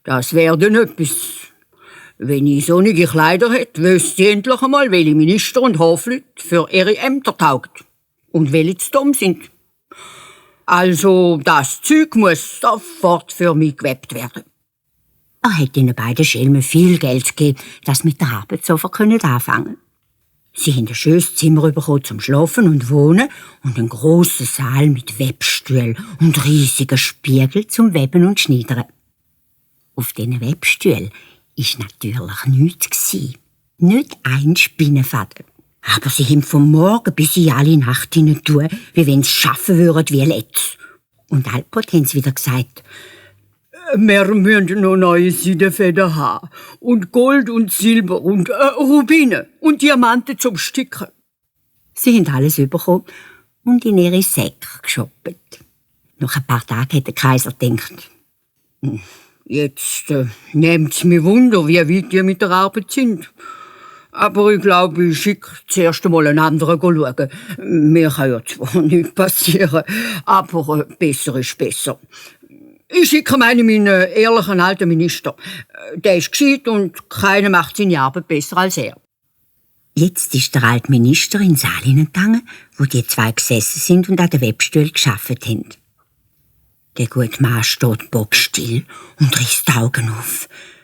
Das wäre dann etwas. Wenn ich sonnige Kleider hätte, wüsste ich endlich einmal, welche Minister und Hofleute für ihre Ämter taugt. Und welche zu dumm sind. Also, das Zeug muss sofort für mich gewebt werden. Er hat ihnen beiden Schelmen viel Geld gegeben, dass sie mit der Arbeit sofort anfangen können. Sie haben ein schönes Zimmer bekommen zum Schlafen und Wohnen und einen grossen Saal mit Webstühlen und riesigen Spiegeln zum Weben und Schneidern. Auf diesen Webstühlen war natürlich nichts. Nicht ein Spinnenfaden. Aber sie haben vom Morgen bis in alle Nacht hinein tun, wie wenn sie arbeiten würden wie letzt. Und alsbald haben sie wieder gesagt, wir müssen noch neue Seidenfäden haben. Und Gold und Silber und Rubine und Diamanten zum Sticken. Sie haben alles bekommen und in ihre Säcke geschoppt. Nach ein paar Tagen hat der Kaiser gedacht, jetzt nehmt es mich Wunder, wie weit ihr mit der Arbeit sind. Aber ich glaube, ich schicke zuerst einmal einen anderen schauen. Mir kann ja zwar nichts passieren, aber besser ist besser. Ich schicke meinen ehrlichen alten Minister. Der ist gescheit und keiner macht seine Arbeit besser als er. Jetzt ist der alte Minister in den Saal hineingegangen, wo die zwei gesessen sind und an den Webstühlen gearbeitet haben. Der gute Mann steht bockstill und reißt die Augen auf.